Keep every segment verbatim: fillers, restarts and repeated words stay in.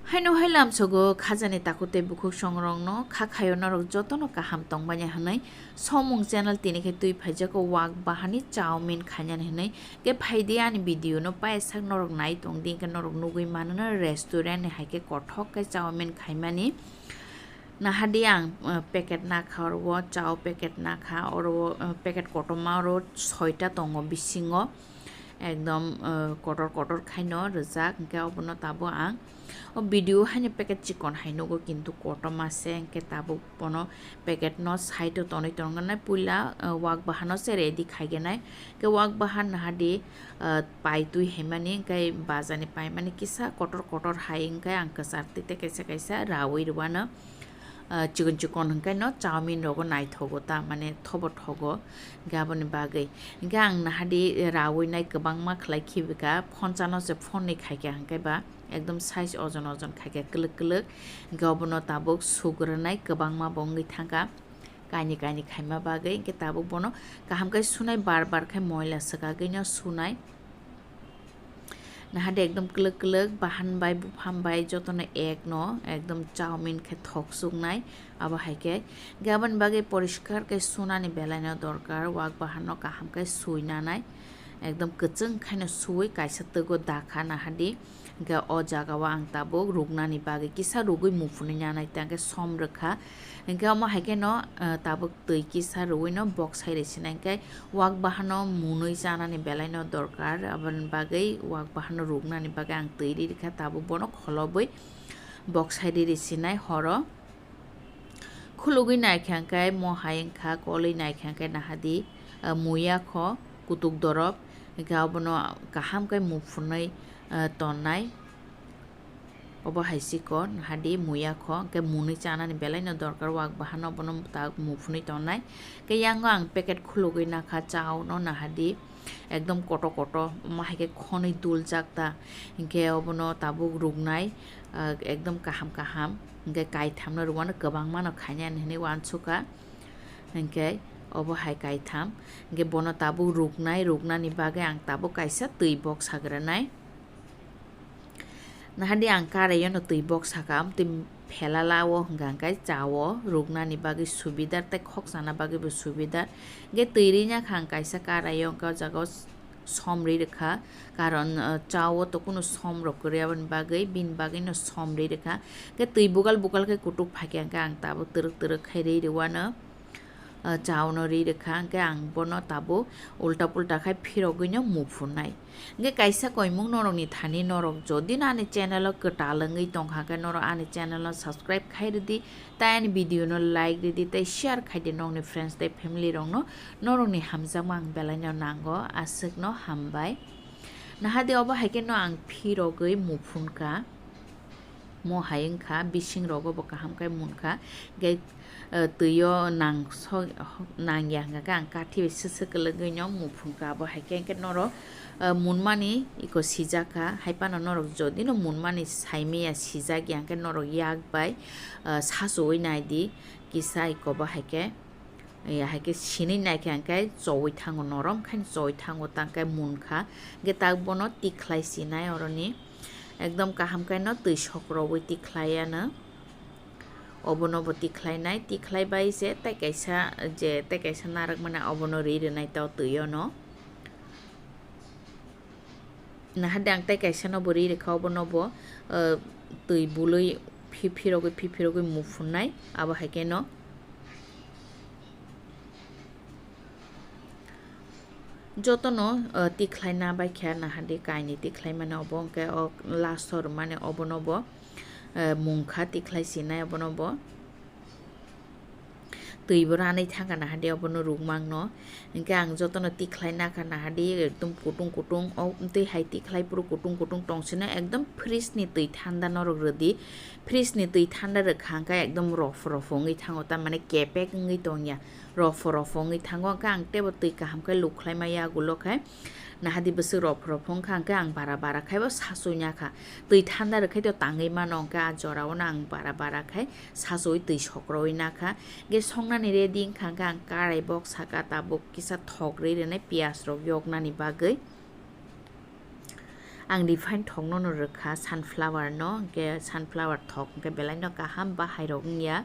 Haino hai lamsogo khajani takhuk tei bukhuk songrokno kha khaio norok jotono kaham tongmani hwnwi. Somung channel tini khe twi phaijago wak bahani chowmin khainani hwnwi. Khe phaidi ani video no paisa norok nai tongdi, khe norok nugwi manono restaurant ni hai khe kothok khe chowmin khaimani. Nahadi ang, eh, packet nakha oro, chow packet nakha oro, eh, packet kotorma oro soita tongo bisingo. Ekdom, eh, kotor kotor khaino rijak, hwnkhe obono tabuk ang o video haino packet chikon hai nugo, kintu kotorma se, hwnkhe tabuk bono packet no side o tonwi tongnai. Puila, eh, wak bahan no se ready khaigenai, hwnkhe wak bahan nahadi, eh, paitwi haimani, hwnkhe bajar ni paimani kisa kotor kotor hai, hwnkhe ang kwchar twi tei kaisa kaisa rawi rwano. Ah, chikon chikon hwnkhe no chowmin rogo naithogo ta, mane thobo thogo, hwnkhe aboni bagwi. Hwnkhe ang nahadi rawi nai kwbangma khlai khibika, phonchano se phonnwi khaikha hwnkhe ba ekdom size ojon ojon khaikha kwlwk kwlwk. Hwnkhe obono tabuk sugrwnai kwbangma bo wngwi thangkha, kaini kaini khaima bagwi. Hwnkhe tabuk bono kaham khe sunai, bar bar khe moila swkagwi no sunai. Nahadi ekdom kwlwk kwlwk bahan bai buphang bai jotono ek no ekdom chowmin khe thok suknai, abo hai khe. Hwnkhe aboni bagwi poriskar khe sunani belai no dorkar, wak bahan no kaham khe sui nanai, ekdom kwchwng khaino sui kaisa twgo dakha nahadi. Hwnkhe o jaga o ang tabuk ruknani bagwi kisa rugwi muphunwi nanai, tei hwnkhe som rwkha. Hwnkhe omo hai khe no, ah, tabuk twi kisa rwui no boksai rwi sinai, hwnkhe wak bahan no munui chanani belai no dorkar, aboni bagwi wak bahan no ruknani bagwi ang twi ri rikha, tabuk bono kholobwi boksai ri rwi sinai horo. Khulugwi naikha hwnkhe mo hai wngkha, kolwi naikha hwnkhe nahadi, ah, muya kho kutuk dorop, hwnkhe obono kaham khe muphunwi, ah, tonnai. Obo hai si kho, nahadi muya kho, hwnkhe munui chanani belai no dorkar, wak bahan no bono ta muphunwi tongnai. Hwnkhe yango ang packet khulugwi nakha, chow no nahadi ekdom koto koto, omo hai khe khonwi duljak ta, hwnkhe obono tabuk ruknai, ah, ekdom kaham kaham, hwnkhe kaitham no rwmano kwbangma no khainani hwnwi uansukha, hwnkhe obo hai kaitham, hwnkhe bono tabuk ruknai, ruknani bagwi ang tabuk kaisa twi boksagrwnai. Nahadi ang karaio no twi boksakha, amtwi phelala o hwnkha hwnkhe chow o ruknani bagwi subidar tei khokchana bagwi bo subidar. Hwnkhe twi rina kha ang kaisa karaio, hwnkhe o jaga o som ri rwkha, karon, uh, chow o to kunu som rok kwrwi, aboni bagwi, bini bagwi no som ri rwkha. Hwnkhe twi bugal bugal khe kutuk phaikha hwnkhe ang tabuk twrwk twrwk khai ri rwano. Ah, chow no ri rwkha, hwnkhe ang bono tabuk ulta pulta khai phirogwi no muphunai. Hwnkhe kaisa koimung norokni thani norok jodi no ani channel o kwtal wngwi tongkha khe norok ani channel no subscribe khai rwdi, tei ani video no like rwdi tei share khai di nokni friends tei family rokno, norokni hamjakma ang belai no nango, aswk no hambai. Nahadi obo hai khe no ang phirogwi muphun kha. Mo hai wngkha, bising rogo bo kaham khe munkha. Hwnkhe, eh, twi o nang so-, nang ya hwnkha khe ang kathi bai swswk kwlwgwi no muphun kha. Abo hai khe, hwnkhe norok, eh, munmani iko sijak kha. Hai phano norok jodi no munmani sai manya sijak ya hwnkhe norok yak bai, eh, sachuwi nai di kisa iko bo hai khe. Ya hai khe sinwi naikha hwnkhe chowui thango, norom khe chowui thango, tangkhe munkha. Hwnkhe tak bono tikhlai sinai oroni. Ekdom kaham khe no twi sokrogwi tikhlai ano. Obono bo tikhlai nai, tikhlai bai se tei kaisa, je tei kaisa narwk mani obono ri rwnai to twi o no. Nahadi ang tei kaisa no bo ri rwkha, obono bo, eh, twi bului phi-, phirogwi, phi-, phirogwi muphunai, abo hai khe no jotono, eh, tikhlai na bai kha, nahadi kainwi tikhlai mani obo, hwnkhe o last o rwmani obono bo, eh, munkha tikhlai sinai obono bo. Twi bo ranwi thangkha nahadi obono rukmang no. Hwnkhe ang jotono tikhlai nakha nahadi ekdom kutung kutung, o twi hai tikhlai phuru kutung kutung tong sino ekdom fridge ni twi thanda norok rwdi. Fridge ni twi thanda rwkha hwnkhe ekdom rofo rofo wngwi thango, tamani kepek wngwi tongya, rofo rofo wngwi thango. Hwnkhe ang teibo twi kaham khe lukhlai ma yagulo khe nahadi bwswk rofo rofo wngkha, hwnkhe ang bara bara khaibo sachwi nakha. Twi thanda rwkhai to tangwi mano, hwnkhe a jora o no ang bara bara khai sachuwi twi sokroi nakha. Hwnkhe songnani ready wngkha, hwnkhe ang karai bok saka tabuk kisa thok rwi rwnai piyaj rok yoknani bagwi. Ang refined thokno no rwkha, sunflower no, hwnkhe sunflower thok hwnkhe belai no kaham, bahai rok wngya,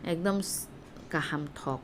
ekdom s-, kaham thok,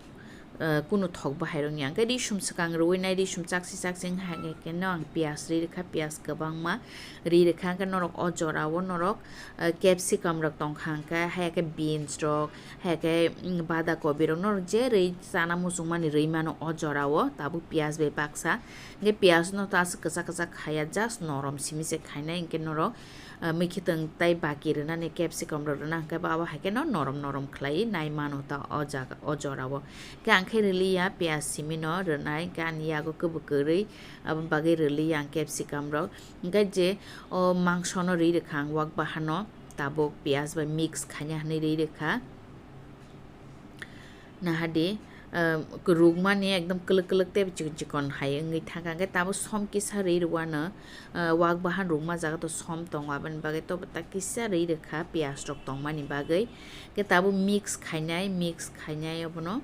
eh, kunu thok bahai rok wngya. Hwnkhe risum swkang rwui nai, risum chaksi chaksi wngkha, hwnkhe no ang piyaj ri rwkha, piyaj kwbangma ri rwkha, hwnkhe norok o jora o norok, eh, capsicum rok tongkha, hwnkhe hai khe beans rok, hai khe, mm, bada kobi rok norok je rwi chana muchungmani rwi mano o jora o, tabuk piyaj bai baksa. Hwnkhe piyaj no ta aswk kwchak kwchak khaya, just norom simi se khainai, hwnkhe norok, ah, mwkhwtwng tei baki rwnani capsicum rok rwna hwnkhe bo abo hai kheno norom norom khlaiwi nai mano ta o jaga, o jora o. Hwnkhe ang khe rwliya piyaj simi no rwnai, hwnkhe ani yago kwbwi kwrwi, aboni bagwi rwliya ang capsicum rok. Hwnkhe je o mangso no rwi rwkha ang wak bahan no, tabuk piyaj bai mix khaina hinwi rwi rwkha. Nahadi, ah, rukmani ekdom kwlwk kwlwk tei chikon chikon hai wngwi thangkha. Hwnkhe tabuk som kisa rwi rwano, ah, wak bahan rukma jaga to som tongo, aboni bagwi to ta kisa rwi rwkha piyaj rok tongmani bagwi. Hwnkhe tabuk mix khainai, mix khainai obono.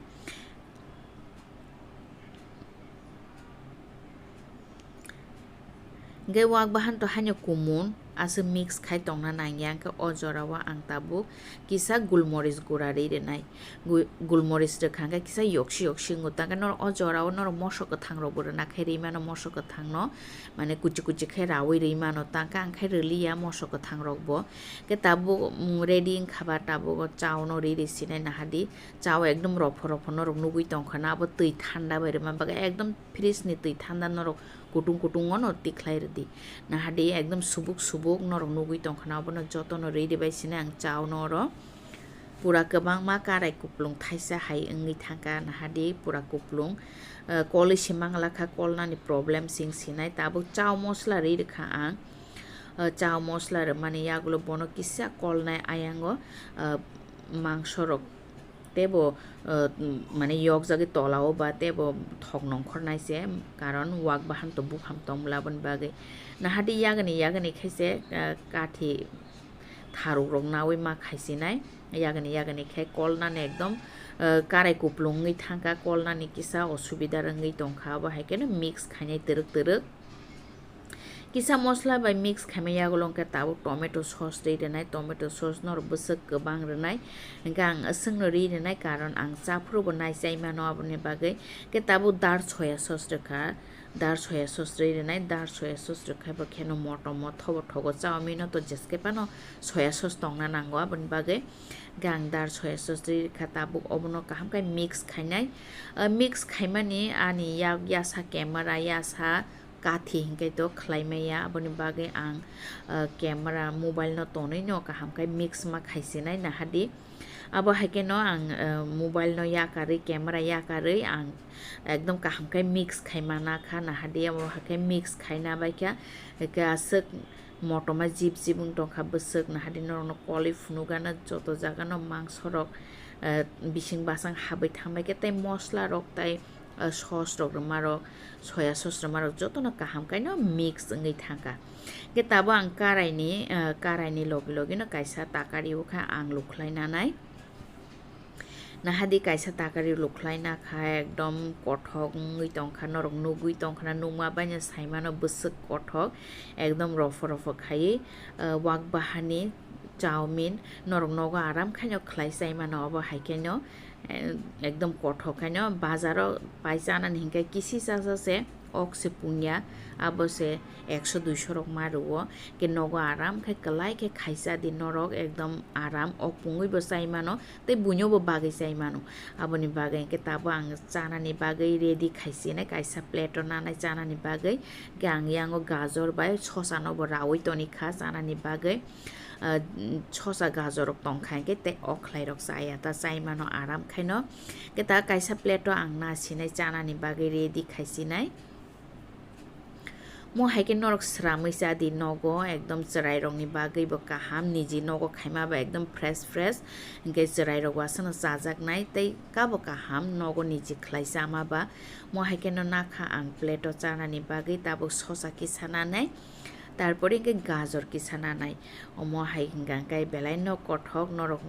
Hwnkhe wak bahan to haino kumun aswk mix khai tongna nangya, hwnkhe o jora o ang tabuk kisa gulmoris gura ri rwnai. Gu-, gulmoris rwkha hwnkhe kisa yoksi yoksi wngo, tangkhe norok o jora o norok moso kwthang rok bo rwna khe ri mano, moso kwthang no mane kuchi kuchi khe rawi ri mano, tangkhe ang khe rwliya moso kwthang rok bo. Hwnkhe tabuk, mm, ready wngkha ba tabuk o chao no ri ri sinai nahadi. Chao ekdom ropho ropho norok nugui tongkha na, abo twi thanda bai rwma bagwi ekdom fridge ni twi thanda norok kutung kutung o no tikhlai rwdi. Nahadi ekdom subuk subuk norok nugui tongkha na, obono jotono ready bai sini ang chao no oro pura kwbangma karai kuplung thaisa hai wngwi thangkha, nahadi pura kuplung, eh, kolwi se mangla kha, kolnani problem sing sinai. Tabuk chao mosla ri rwkha ang, eh, chao mosla rwmani yagulo bono kisa kolnai ayango, eh, mangso rok teibo, uh, mane yokjagwi tola o ba teibo thok nongkhor nai se, karon wak bahan to buphang tong bwla aboni bagwi. Nahadi yagani yagani khe se, uh, kathi tharuk rok naui ma khaisinai, yagani yagani khe kolnani ekdom, uh, karai kuplung wngwi thangkha, kolnani kisa osubida wngwi tongkha, abo hai kheno mix khainai twrwk twrwk. Kisa mosla bai mix khaima yagulo hwnkhe tabuk tomato sauce ri rwnai, tomato sauce norok bwswk kwbang rwnai, hwnkhe ang aswkno ri rwnai, karon ang chaphuru bo nai chai mano aboni bagwi. Hwnkhe tabuk dark soya sauce rwkha, dark soya sauce ri rwnai, dark soya sauce rwkha bo kheno motom o thobo thogo, chao mino to jeske phano soya sauce tongna nango aboni bagwi. Hwnkhe ang dark soya sauce ri rwkha, tabuk obono kaham khe mix khainai. Ah, mix khaimani ani yak yasa camera yasa kathi hinkhe to khlai maya, aboni bagwi ang, ah, camera mobile no tonwi no kaham khe mix ma khaisinai nahadi. Abo hai kheno ang, ah, mobile no yakarwi, camera yakarwi ang ekdom kaham khe mix khaima nakha nahadi, abo hai khe mix khaina bai kha, hwnkhe aswk motoma jip jip wng tongkha bwswk nahadi norokno kolwi phunukgana joto jagano mangsorok, ah, bising basang habwi thangbai khe tei moslarok tei ah, sauce rok rwma rok, soya sauce rwma rok jotono kaham khe no mix wngwi thangkha. Hwnkhe tabuk ang karai ni, ah, karai ni logi logi no kaisa takari o kha ang lukhlai nanai. Nahadi kaisa takari lukhlai nakha ekdom kothok wngwi tongkha, norok nugwi tongkha na, nukma bai no sai mano bwswk kothok ekdom ropho ropho khaiwi, ah, wak bahani chowmin norok nogo aram khaino khlai chai mano, obo hai khaino, eh, ekdom kothok khaino. Bazaro pai chanani hinkhe kisi chacha se, ok se pungya, abo se ekso duiso rok ma rwo, ke nogo aram khe kwlai khe khaisa di norok ekdom aram ok pungwi bo chai mano tei buino bo bagwi chai mano. Aboni bagwi hinkhe tabuk ang chanani bagwi ready khaisinai kaisa plate o nanai chanani bagwi, ke ang yango gajor bai sosa no bo rawi toni kha chanani bagwi. Ah, sosa gajor rok tongkha hinkhe tei o khlai rok chaya ta chai mano aram khaino. Khe ta kaisa plate o ang nasinai chanani bagwi ready khaisinai. Mo hai khe norok swramwi cha di nogo ekdom chwrai rok ni bagwi bo kaham niji nogo khaima ba ekdom fresh fresh hinkhe chwrai rok wasano chajaknai tei kabo kaham nogo niji khlai chama ba. Mo hai kheno nakha ang plate o chanani bagwi tabuk sosa kisa nanai. Tarpore hinkhe gajor kisa nanai. Omo hai hwnkha khe belai no kothok norok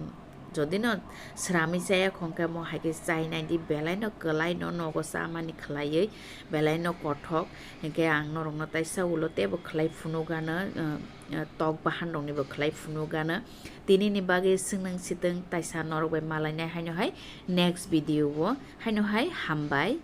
Jodi no srami chaya khongkhe mo hai khe chai nai di, belai no kwlai no nogo chamani khwlaiwi, belai no kothok. Hinkhe ang norok no taisa ulo tebo khwlai phunukgano, uh, uh, tok bahan rok nibo khwlai phunukgano. Tini ni bagwi swngnang sitwng taisa norok bai malainai haino hai next video o, haino hai hambai.